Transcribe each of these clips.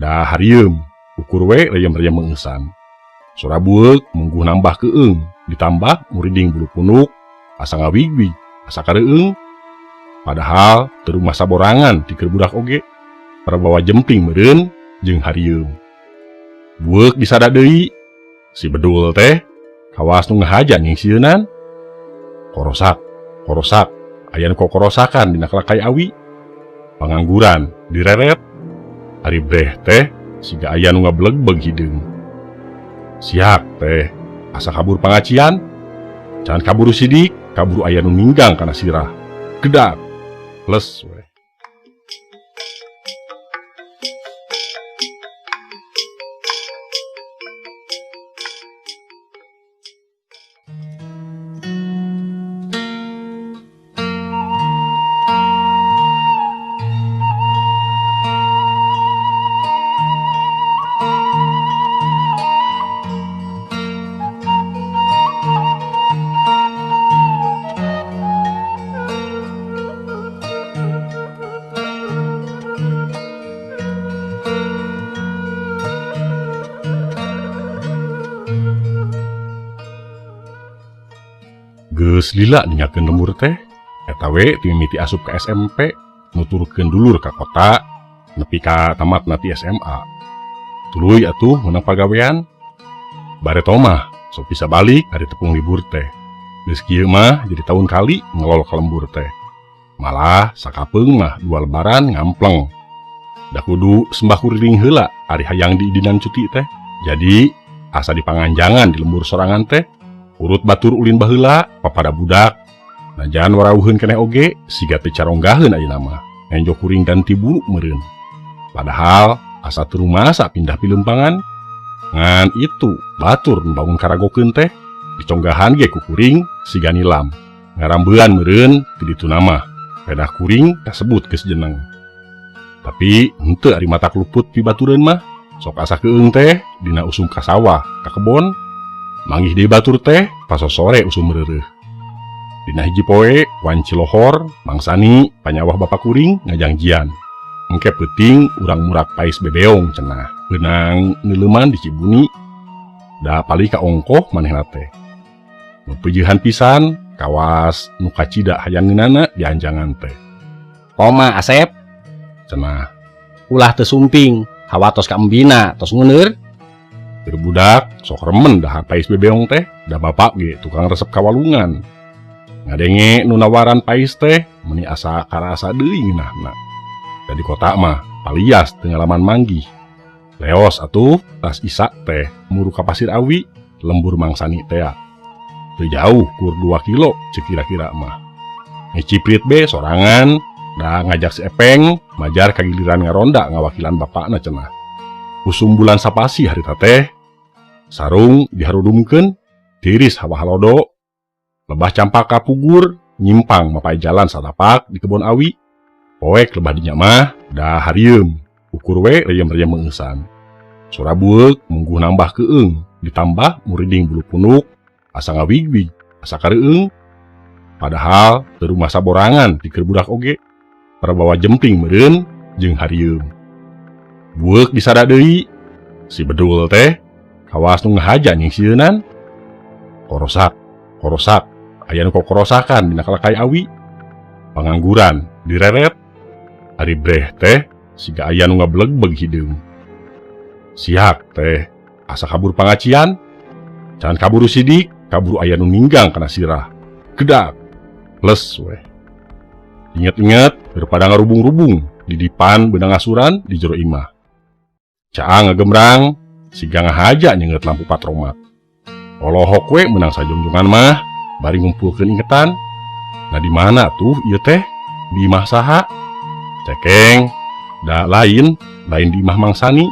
Da harieum, ukur we reyem-reyem meungeusan. Sora bueuk mungguh nambah keung, ditambah muriding bulu punuk, asa ngawigwig, asa kareueung. Padahal teu rumasa borangan ti keur budak oge. Parabawa jempling meureun jeung harieum. Bueuk disada deui, si bedul teh kawas nu ngahaja nyingsieunan. Korosak, korosak, aya nu kokorosakan dina kalakai awi. Pangangguran direret. Ari breh teh siga aya nu ngablegbeg hideung. Siak teh asa kabur pangacian. Can kaburu sidik, kaburu aya nu ninggang kana sirah. Gedak. Les we. Geus lila ninggalkeun lembur teh, eta we ti mimiti asup ka SMP, nuturkeun dulur ka kota, nepi ka tamatna ti SMA. Tuluy atuh meunang pagawean. Bareto mah sok bisa balik ari tepung libur teh. Geus kieu mah jadi tahun kali ngelol ka lembur teh. Malah sakapeung mah dua lebaran ngampleng. Da kudu sembah kuriling heula ari hayang diidinan cuti teh. Jadi asa dipanganjangan di lembur sorangan teh. Urut batur ulin baheula papada budak. Najan warauheun keneh oge siga teu caronggaheun ayeuna mah. Nenjo kuring ganti bulu meureun. Padahal asa teu rumasa pindah pilempangan. Ngan itu batur nu bangun karagokeun teh diconggahan ge ku kuring siga nilam. Ngarambean meureun ti dituna mah. Pedah kuring kasebut geus jeneng. Tapi henteu ari mata kluput pibatureun mah. Sok asa keung teh dina usum ka sawah, ka kebon. Manggih deui batur teh paso sore usum reureuh. Dina hiji poe wanci lohor Mangsani panyawah bapa kuring ngajangjian. Engke peuting urang murak pais bebeong cenah. Beunang neuleuman di Cibuni. Da palih ka ongkoh manehna teh. Nu peujehan pisan kawas nu kacida hayang ngeunana dianjangan teh. Koma Asep cenah. Ulah teu sumping, hawa tos ka embina tos nguneur. Keur budak sok remen dahar pais bebeong teh, da bapak ge tukang resep kawalungan. Ngadenge nu nawaran pais teh meuni asa karasa deui ngeunahna. Da di kota mah palias teu ngalaman manggih. Leos atuh tas isak teh muru ka Pasir Awi, lembur Mangsani tea. Teu jauh kur 2 kilo ceuk kira-kira mah. Ngeciprit be sorangan da ngajak si Epeng majar kagiliran ngaronda ngawakilan bapakna cenah. Usum bulan sapasi harita teh, sarung diharudumkeun, tiris hawa halodo, lebah campaka pugur, nyimpang mapai jalan satapak di kebon awi, poek lebah dinya mah da harieum, ukur we reyem-reyem meungeusan. Sora bueuk mungguh nambah keung, ditambah muriding bulu punuk, asa ngawigwig, asa kareueung. Padahal teu rumasa borangan ti keur budak oge, parabawa jempling meureun jeung harieum. Bueuk disada deui, si bedul teh kawas nu ngahaja nyingsieunan. Korosak, korosak, aya nu kokorosakan dina kalakai awi. Pangangguran direret. Ari breh teh siga aya nu ngablegbeg hideung. Siak teh asa kabur pangacian. Can kaburu sidik, kaburu aya nu ninggang kana sirah. Gedak. Les weh. Inget-inget daripada ngarubung-rubung di dipan beunang asuran di jero imah. Caang ngagemrang, siga ngahaja nyenget lampu patromak. Olohok we menang sajongjongan mah, bari ngumpulkeun ingetan. Nah di mana tuh ieu teh? Di imah saha? Cekeng, da lain, lain di imah Mangsani.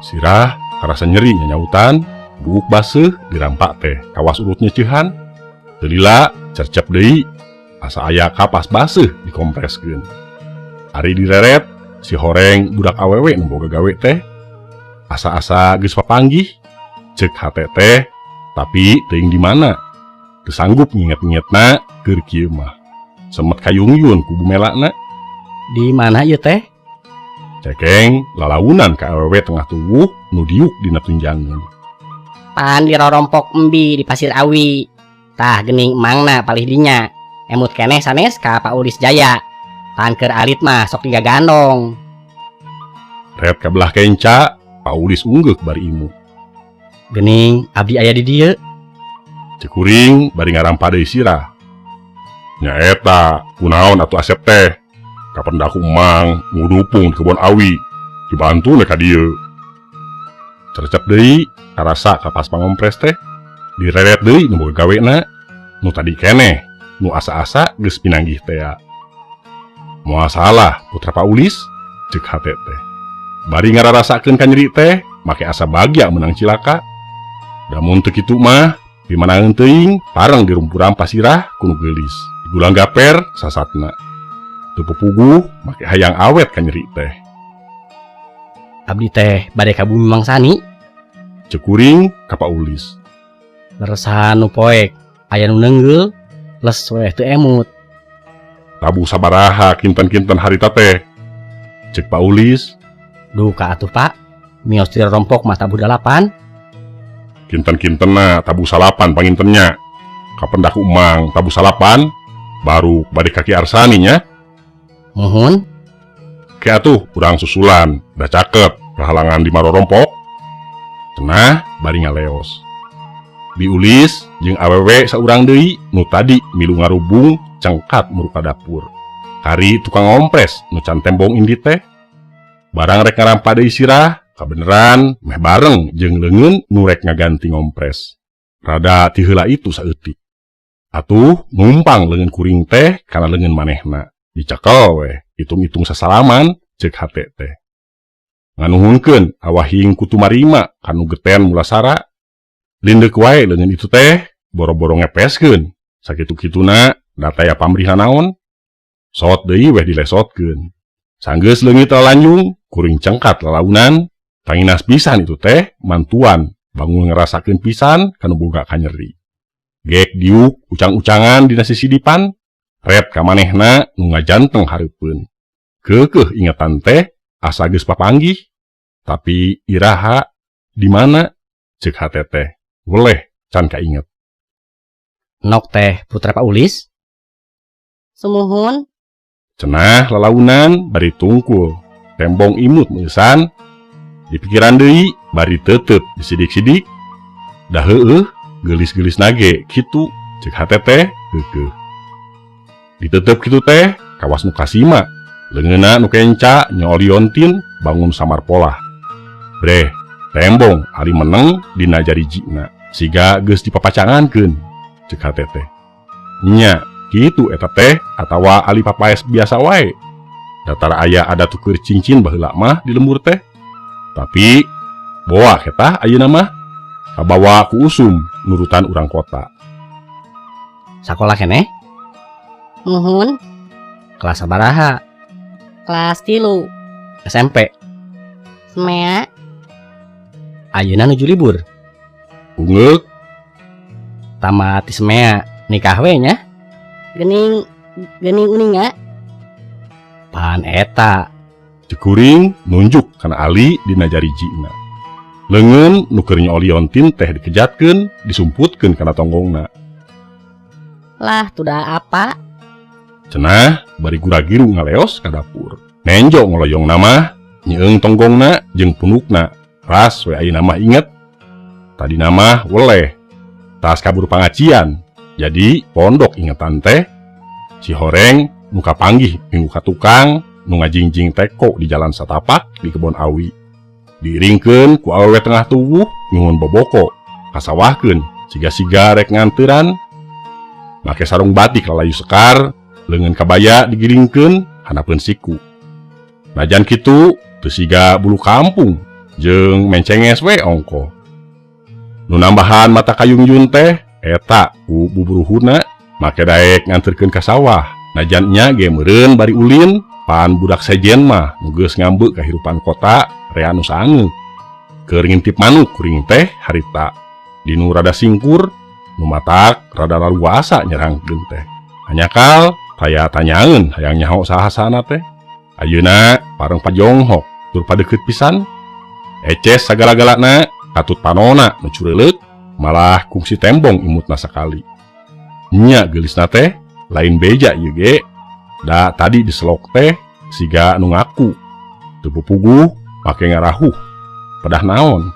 Sirah karasa nyeri nyanyautan, buuk baseuh dirampak teh, kawas urut nyeceuhan. Teu lila cercep deui, asa aya kapas baseuh dikompreskeun. Ari direret, si horeng budak awewe nu boga gawe teh. Asa-asa geus papanggih, ceuk hate teh, tapi teuing di mana. Teu sanggup nginget-ngingetna keur kieu mah. Semet kayungyun ku bumelana. Di mana ieu teh? Cekeng lalaunan ka awewe tengah tuwuh nu diuk dina tunjangan. Pan dirorompok embi di Pasir Awi. Tah gening emangna palih dinya. Emut keneh sanes ka Pak Ulis Jaya. Pan keur alit mah sok digagandong. Ret ka belah kenca, Pak Ulis unggeuk bari imut. Gening abdi aya di dieu. Cek kuring bari ngarampa deui sirah. Nya eta, kunaon atuh Asep teh? Kapendak ku emang ngudupung di kebon awi, dibantu we ka dieu. Cerecep deui karasa ka pas pangompres teh, direret deui nu boga gawena, nu tadi keneh, nu asa-asa geus pinanggih tea. Moal salah putra Pak Ulis, ceuk hate teh. Bari ngararasakeun kanyeri teh, make asa bagya meunang cilaka. Da mun teu kitu mah, pimanaeun teuing pareng dirumpuran pasirah ku nu geulis. Digulang gaper sasatna. Teu pupuguh make hayang awet kanyeri teh. Abdi teh bade ka bumi Mang Sani. Ceuk kuring ka Pak Ulis. Leresan nu poek aya nu neunggeul les weh teu emut. Tabuh sabaraha kinten-kinten harita teh? Ceuk Pak Ulis. Duka atuh Pak, mios dirompok mah tabuh 8. Kinten-kintenna tabuh 9 pangintennya. Kapendak ku emang tabuh 9 baru bade ka Ki Arsani nya. Muhun. Ke atuh urang susulan, da caket kahalangan di marorompok. Cenah bari ngaleos. Biulis jeung awewe saurang deui nu tadi milu ngarubung cengkat muru ka dapur. Kari tukang ngompres nu can tembong indi teh. Barang rek ngarampa deui sirah, kabeneran meh bareng jeung leungeun nu rek ngaganti ngompres. Rada ti heula itu saeutik. Atuh numpang leungeun kuring teh kana leungeun manehna. Dicekel weh, hitung-hitung sasalaman ceuk hate teh. Nganuhunkeun awahing kutu marima kanu geten mulasara. Lindeuk wae leungeun itu teh, boro-boro ngepeskeun. Sakitu-kituna da taya pamrihna naon. Sot deui weh dilesotkeun. Sanggeus leungit lalanjung, kuring cengkat lalaunan, tanginas pisan itu teh mantuan bangun ngerasakeun pisan kanu boga kanyeri. Gek diuk ucang-ucangan dina sisidipan, ret ka manehna nu ngajanteng hareupeun. Keukeuh ingetan teh asa geus papanggih, tapi iraha di mana ceuk hate teh weleh can kainget. Nok teh putra Pak Ulis? Sumuhun. Cenah lalaunan bari tungkul, tembong imut meusan, dipikiran deui bari tetep disidik-sidik. Da heueuh geulis-geulis nage kitu ceuk hate teh keukeuh. Ditetep kitu teh kawas nu kasima, leungeunna nu kenca nyoliontin bangun samar polah. Breh, tembong ari meneng dina jarijina, siga geus dipapacangankeun ceuk hate teh. Nya kitu eta teh atawa ali papaes biasa wae. Datar aya ada tuker cincin baheula mah di lembur teh. Tapi boa ketah ayeuna mah kabawa ku usum nurutan urang kota. Sakola keneh? Muhun. Kelas sabaraha? Kelas 3. SMP. Semea. Ayeuna nuju libur. Ungeuk. Tamat di Semea nikah we nya. Gening gening uninga. Pan eta. Ceuk kuring nunjuk kana ali dina jarijina. Leungeun nu keur nyoliontin teh dikejatkeun, disumputkeun kana tonggongna. Lah tudah apa? Cenah bari gura-giru ngaleos ka dapur. Nenjo ngoloyong mah nyeung tonggongna jeung punukna. Ras we ayeuna mah inget. Tadi mah weleh. Tas kabur pangacian. Jadi pondok ingetan teh si horeng nu kapanggih minggu ka tukang nu ngajingjing teko di jalan satapak di kebon awi. Diiringkeun ku awewe tengah tuwuh nyuhun boboko kasawahkeun siga-siga rek nganteran. Make sarung batik lalayu sekar, leungeun kabaya digilingkeun handapeun siku. Najan kitu teu siga bulu kampung jeung mencenges we ongkoh. Nu nambahan mata kayungyun teh eta ku buburuhuna make daek nganterkeun ka sawah. Najan nya ge meureun bari ulin pan budak sejen mah nu geus ngambek kahirupan kota rea nu sangeuk. Keur ngintip manuk kuring teh harita dinu rada singkur nu matak rada laluasa nyerangkeun teh. Hanyakal taya tanyaeun hayang nyaho saha-sahana teh. Ayeuna pareng pajonghok. Tur padeukeut pisan. Eces sagala-galana katut panona nu cureuleuk malah kungsi tembong imutna sakali. Nya geulisna teh lain beja ieu ge. Da tadi diselok teh siga nu ngaku. Teu pupuguh make ngarahuh. Pedah naon?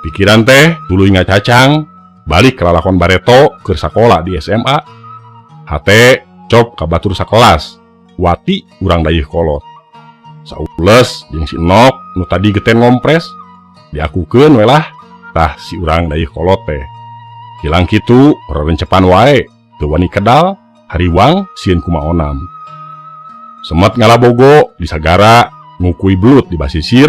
Pikiran teh tuluy ngacacang balik ka lalakon bareto keur sakola di SMA. Hate cop ka batur sakelas. Wati urang dayeuh kolot. Saules jeung si Enok nu tadi geten ngompres diakukeun we lah tah si urang dayeuh kolot teh. Hilang kitu rerencepan wae teu wani kedal hariwang sieun kumaonam. Semet ngalabogo di sagara ngukui belut di basisir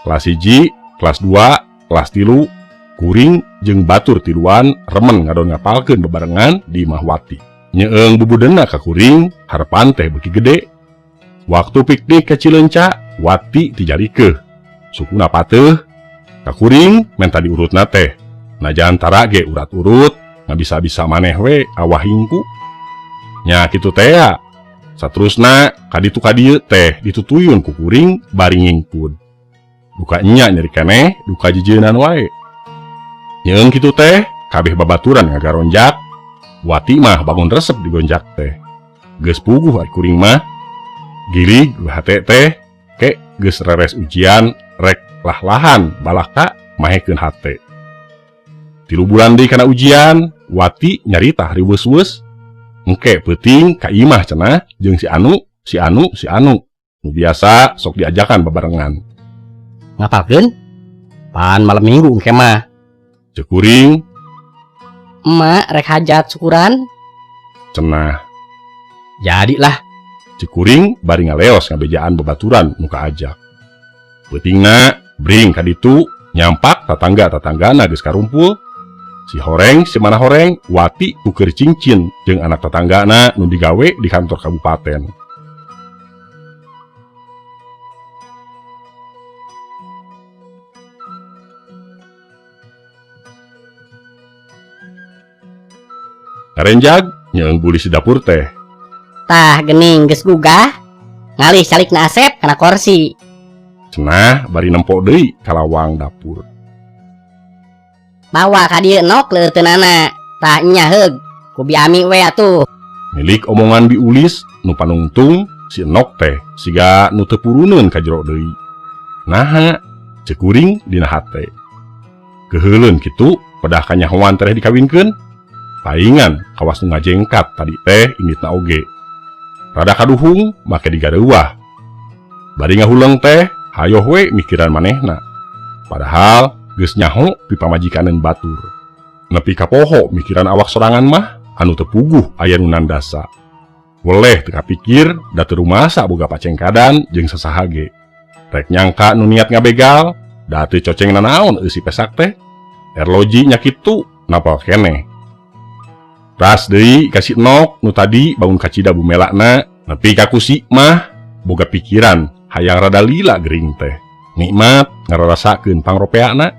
kelas 1, kelas 2, kelas 3 kuring jeung batur tiluan remen ngadon ngapalkeun bebarengan di imah Wati. Nyeeng bubudena ka kuring harapan teh beuki gede. Waktu piknik ke Cileunca Wati tijarikeuh sukuna pateuh ka kuring menta diurutna teh. Najan tara ge urat-urut ngabisa-bisa maneh we awah hingku. Nya kitu tea. Saterusna kaditu kadieu teh ditutuyun ku kuring bari ngingkud. Duka nya nyeri keneh duka jejeunan wae. Nyeeng kitu teh kabeh babaturan ngagaronjak. Wati mah bangun resep digonjak teh. Geus puguh ari kuring mah. Gilig hate teh ke geus reres ujian rek lah-lahan balaka mahekeun hate. 3 bulan deui kana ujian, Wati nyarita riweus-weus. Engke peuting ka imah cenah jeung si anu, si anu, si anu. Nu biasa sok diajakan babarengan. Ngapalkeun? Pan malam minggu engke mah. Ceuk kuring. Emak rek hajat syukuran. Cenah. Jadilah. Ceuk kuring bari ngaleos ngabejaan babaturan nu kaajak. Peutingna bring ka ditu nyampak tatangga-tatanggana geus karumpul. Si horeng, si mana horeng, Wati tuker cincin jeung anak tatanggana nu digawe di kantor kabupaten. Ngarenjag nyeung bulis di dapur teh. Tah gening geus gugah, ngalih calikna Asep kana korsi. Cenah bari nempo deui ka lawang dapur. Bawa ka dieu Nok leuteunana. Tah nya heug, ku bi ami we atuh. Milik omongan biulis nu panungtung si Nok teh siga nu teu puruneun ka jero deui. Naha ceuk kuring dina hate. Keuheuleun kitu pedah kanyahoan tereh dikawinkeun. Paingan kawas nu ngajengkat tadi teh inditna oge. Rada kaduhung make digareuwah. Bari ngahuleng teh hayoh we mikiran manehna. Padahal geus nyaho pi pamajikaneun batur. Nepi ka poho mikiran awak sorangan mah anu teu puguh aya nu nandasa. Weleh teu kapikir da teu rumasa boga pacengkadan jeung sasaha ge. Rek nyangka nu niat ngabegal da teu coceng nanaon eusi pesak teh. Erloji nya kitu napal keneh. Ras deui ka si Nok nu tadi bangun kacida bumelakna nepi ka kusi mah boga pikiran hayang rada lila gering teh. Nikmat ngararasakeun pangropeana.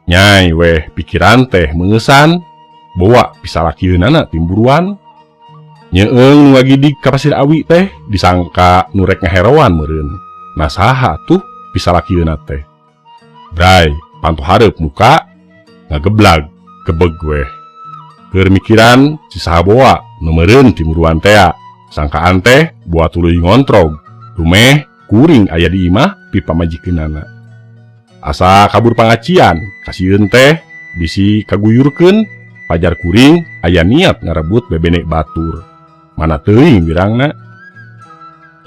Nyai weh pikiran teh meungesan boa pisalakieunana timburuan. Nyeeng nu ngagidig ka Pasir Awi teh disangka nu rek ngaheroan meureun. Nah saha tuh pisalakieuna teh. Bray panto hareup muka ngageblag gebeg weh. Keur mikiran si saha boa nu meureun timuruan tea. Sangkaan teh boa tuluy ngontrog. Dumeh kuring aya di imah pi pamajikeunana. Asa kabur pangacian kasieun teh bisi kaguyurkeun pajar kuring aya niat ngarebut bebene batur. Mana teuing wirangna.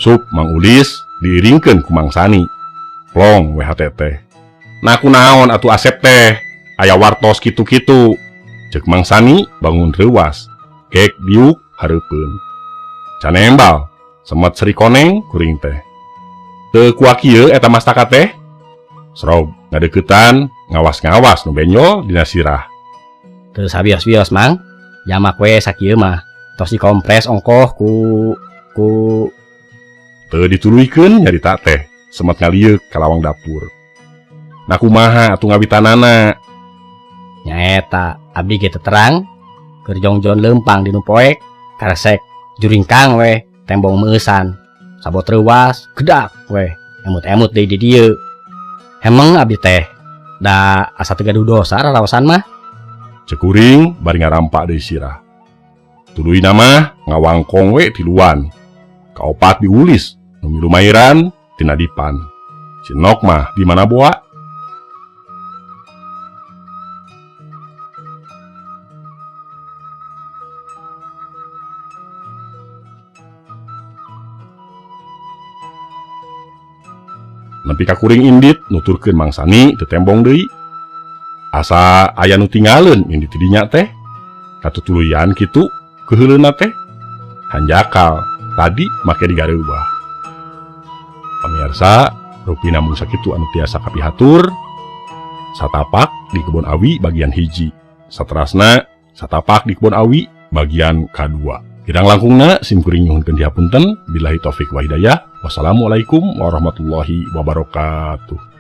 Sup Mang Ulis diiringkeun ku Mang Sani. Plong we hate teh. Nah kunaon atuh Asep teh aya wartos kitu-kitu. Ceuk Mang Sani bangun reuwas. Kek diuk hareupeun. Canembal semet seri koneng kuring teh. Teu kuak ieu eta mastaka teh. Srob ngadeuketan ngawas-ngawas nu benjol dina sirah. Teu sabios-bios Mang, jamak we sakieu mah. Tos dikompres ongkoh ku teu dituluykeun nyarita teh, semet ngalieuk ka lawang dapur. Nah kumaha atuh ngawitanana? Nyaeta abdi ge teu terang, keur jongjon leumpang di nu poek, karesek juringkang we tembong meueusan. Sabot reuwas, gedak we. Emut-emut deui di dieu. Hemeng abdi teh. Da asa teu gaduh dosa raraosan mah. Cek kuring bari ngarampak deui sirah. Tuluyna mah ngawangkong we tiluan. Kaopat diulis, nu milu mairan tina dipan. Si Nok mah di mana boa? Nepi ka kuring indit nuturkeun Mang Sani teu tembong deui. Asa aya nu tinggaleun indit ti dinya teh. Katutuluyan kitu keuheuleunna teh. Hanjakal tadi make digareubah. Pamirsa, rupina mung sakitu anu tiasa kapihatur. Satapak di Kebon Awi bagian hiji. Saterasna satapak di Kebon Awi bagian kadua. Kirang langkungna sim kuring nyuhunkeun dihapunten. Billahi taufik wa hidayah. Wassalamualaikum warahmatullahi wabarakatuh.